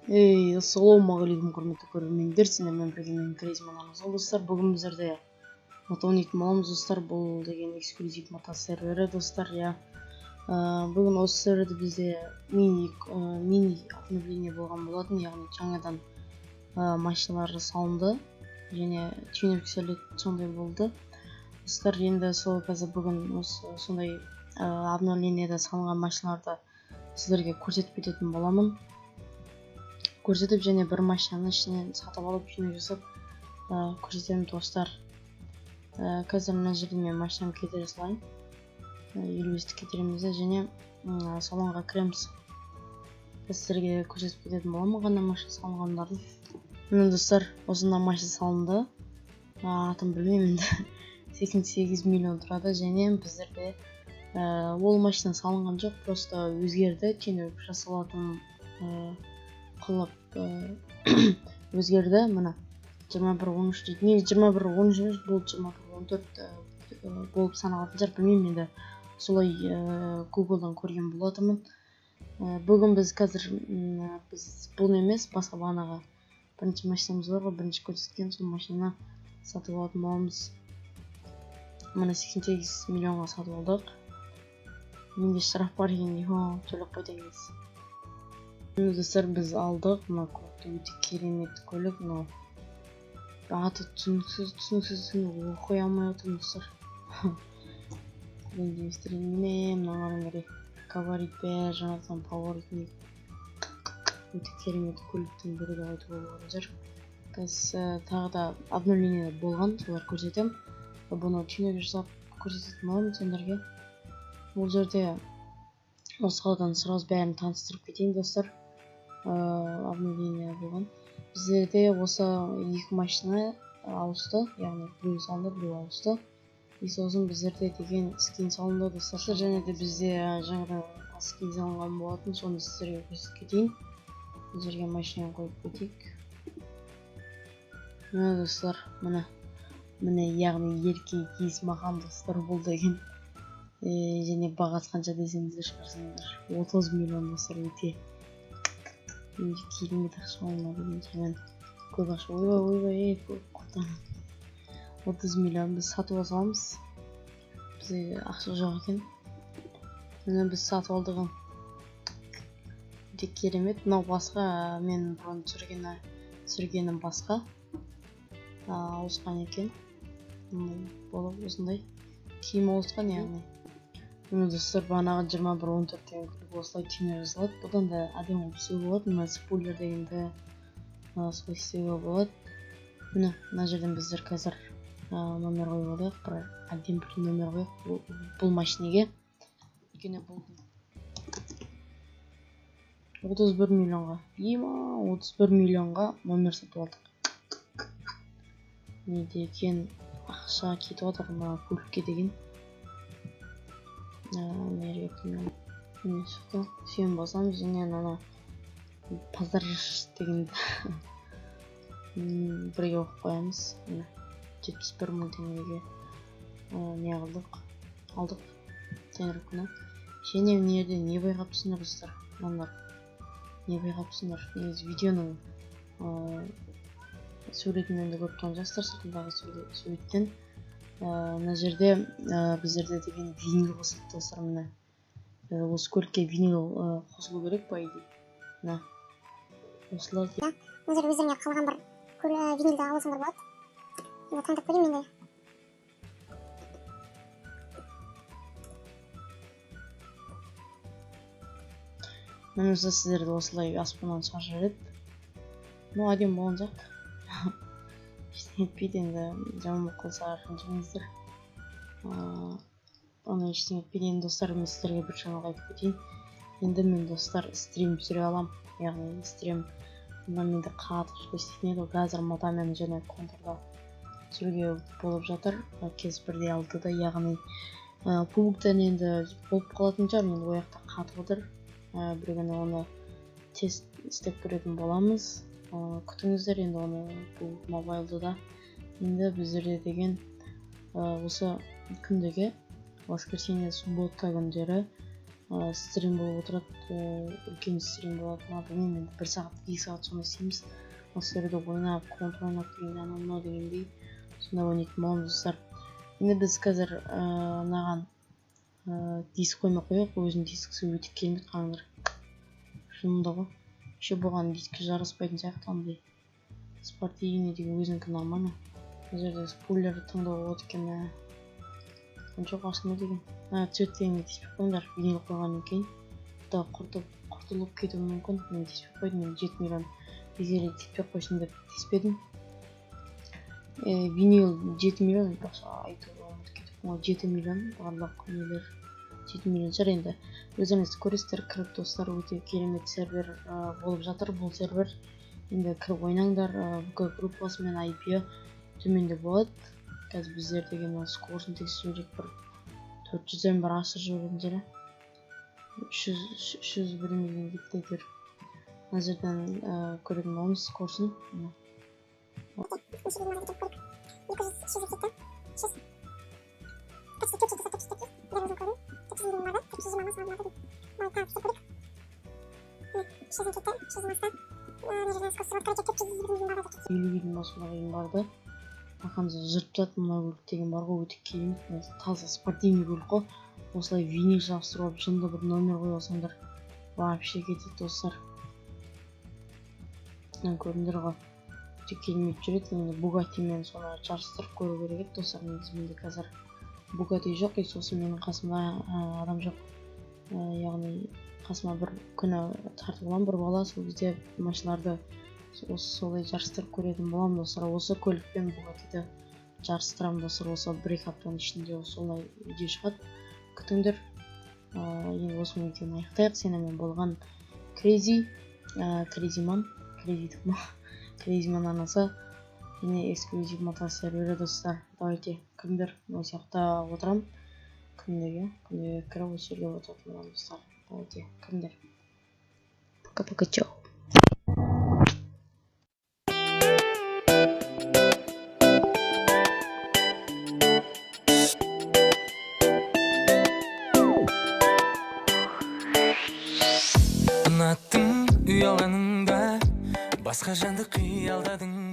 Эй, ассалаумағалейкум, құрметті көрермендер, сіздермен бірге мен Крейзман Армысыз, достар. Бүгін біздерде мото ойнайтын боламыз, достар. Бұл деген эксклюзив мото сервері, достар, иә. Бүгін осы серверде бізде мини обновление болған болатын, яғни жаңадан машиналар салынды және тюнинг сондай болды. Достар, енді сол қазір бүгін осы сондай обновлениеде салынған машиналарды сіздерге көрсетіп кететін боламын. Көрсетіп және бір машинаны ішінен сатып алып тюнинг жасап көрсетемін, достар. Қазір мына жерде мен машинамды кетіре салайын. 55-ті кетіреміз де және салонға кіреміз. Сіздерге көрсетіп кететін боламын қандай машина салынғандарын. Міне, достар, осындай машина салынды. Атын білмеймін енді. 88 миллион тұрады және біздерде ол машина салынған жоқ, просто өзгерді, тюнинг жасалатын қылып өзгерді. Мына 21-13 дейді. Негізі 21-13 емес, бұл 21-14 болып саналатын шығар, білмеймін енді. Солай Гуглдан көрген болатынмын. Бүгін біз қазір біз бұл емес, басқа бағанағы бірінші машинамыз бар ғой, бірінші көрсеткен сол машинаны сатып алатын боламыз. Мына 88 миллионға сатып алдық. Менде штраф бар екен, төлеп қойды негізі. Достар, біз алдық мына көлікті, өте керемет көлік. Мынау аты түсініксіз, оқи алмай отырмын, достар. Міне, мына қараңдар, габарит бәрі жаңадан, поворотник. Өте керемет көліктің бірі деп айтуға болатын шығар. Қазір тағы да обновление болған, солар көрсетемін. Бұны тюнинг жасап көрсететін боламын сендерге. Бұл жерде осы қаладан сразу бәрін таныстырып кетейін, достар. Обновление болған. Біздерде осы екі машина ауысты, яғни біреу салынды, біреу ауысты. И сосын біздерде деген скин салынды, достар. Және де бізде жаңадан скин салынған болатын, соны сіздерге көрсетіп кетейін. Бұл жерге машинаны қойып кетейік. Міне, достар, міне. Міне, яғни еркек Есмахан, достар, бұл деген. Және бағасы қанша десеңіздер шығарсыңдар. 30 миллион, достар, өте керемет ақша болмады деген көп ақша. Ойбай, ойбай, көп құртамын. 30 миллион біз сатып аламыз. Бізде ақша жоқ екен. Міне, біз сатып алдық. Өте керемет. Мынау басқа, мен бұрын түсіргенім басқа. Ауысқан екен. Болып осындай киім ауысқан, яғни. Міне, достар, бағанағы 21-14 деген көлік осылай тюнинг жасалады. Бұдан да әдемі қылып істеуге болады. Мына спойлер дегенді солай істеуге болады. Міне, мына жерден біздер қазір номер қойып алайық. Бір әдемі бір номер қояйық бұл машинеге. Өйткені бұл 31 миллионға. Ема, 31 миллионға номер сатып алдық. Не деген ақша кетіп жатыр мына көлікке деген. Міне шықты. Сүйен басамыз және ана пазар дегенді бірге оқып қоямыз. Міне, 71 мың теңгеге не қылдық, алдық тренировканы. Және мына жерде не байқап тұрсыңдар, достар? Мыналар не байқап тұрсыңдар? Негізі видеоның суретінен де көріп тұрған жастар, сыртындағы суреттен. Мына жерде біздерде деген винил қосылды, достар. Міне, осы көлікке винил қосылу керек, по идее. Мына осылай. Мына жерде өздеріңе қалаған бір винилді алсаңдар болады. Енді таңдап көрейін мен де. Міне, сіздерді осылай аспаннан шығарып жібереді. Ну, әдемі болған сияқты. Ештеңе етпейді енді, жаман болып қалса ренжімеңіздер. Оны ештеңе етпейді. Енді, достар, мен сіздерге бір жаңалық айтып кетейін. Енді мен, достар, стрим түсіре аламын. Яғни стрим мына менде қатты жұмыс істейтін еді ғой. Қазір мотомен және контрда түсіруге болып жатыр. Кез бірде алтыда, яғни пубктан енді болып қалатын шығар. Енді ол жақта қатып отыр. Бір күні оны тест істеп көретін боламыз. Күтіңіздер енді оны бұл мобайлда да. Енді біздерде деген осы күндегі воскресенье, суббота күндері Стрим болып отырады, үлкен стрим болады ма, білмеймін енді, 1 сағат, 2 сағат сондай істейміз. Осы серверде ойнап, контр ойнап деген, анау мынау дегендей, сондай ойнайтын боламыз, достар. Енді біз қазір мынаған диск қоймай ақ қояйық, өзінің дискісі өте керемет, қараңдар, шынында ғой. Еще бұған дискі жараспайтын сияқты, андай спортивный деген, өзінікі нормально. Мына жерде спойлер таңдауға болады екен. Мә, жоқ, ашылмайды екен. А, цвет дегенге тиіспей қойыңдар, винил қойғаннан кейін да құртылып кетуі мүмкін. Мен тиіспей қойдым, мен 7 миллион бекер кетпей қойсын деп тиіспедім. Винил 7 миллион, айтпақшы, айтуға ұмытып кетіппін ғой, 7 миллион, барлық нелер 7 миллион шығар енді. Өздеріңіз көресіздер кіріп, достар, өте керемет сервер болып жатыр бұл сервер. Енді кіріп ойнаңдар. ВК группасы мен IP төменде болады. Қазір біздер деген скоросын тексеріп жіберейік, бір 400-ден бір асырып жіберетін жері, 300 бірдемеден кетті әйтеуір. Мына жерден көретін боламыз скоросын. Мына. Неше дейін кетіп көрейік. 200, 300 кетті. 300. Почти 400 достар, 400, 400. Бәрі өзім көрдім. 400 дейін барды. 420 ма, солай барды деймін. Былай тағы тексеріп көрейік. Міне, 300-ден кетті, 300-ден асты. Мына жерден скорость болады, короче, 400 бірдемеден барды, 400. 50-ге дейін ба, солай дейін барды. Арқамызда жырып жатады. Мына көлік деген бар ғой, өте керемет, мына таза спортивный көлік қой. Осылай винил жабыстырып алып, жынды бір номер қойып алсаңдар, вообще кетеді, достар. Мына көрдіңдер ғой, өте керемет жүреді. Енді Бугаттимен соны жарыстырып көру керек еді, достар. Негізі менде қазір Бугатти жоқ, и сосын менің қасымда адам жоқ. Яғни қасыма бір күні тартып аламын бір бала, сол кезде машиналарды осы солай жарыстырып көретін боламын, достар. Осы көлікпен Бугаттиді жарыстырамын, достар. Осы 1-2 аптаның ішінде солай видео шығады, күтіңдер. Енді осымен видеоны аяқтайық. Сенімен болған Крейзи, Крейзиман, Крейзи, Крейзиман арнасы және эксклюзив мотосервері, достар. Давайте, кіріңдер, осы жақта отырамын күндегі, күнде кіріп, осы жерге отыратын боламын, достар. Давайте, кіріңдер. Пока пока, чао. Ұнаттым ұялғаныңда, басқа жанды қиялдадың.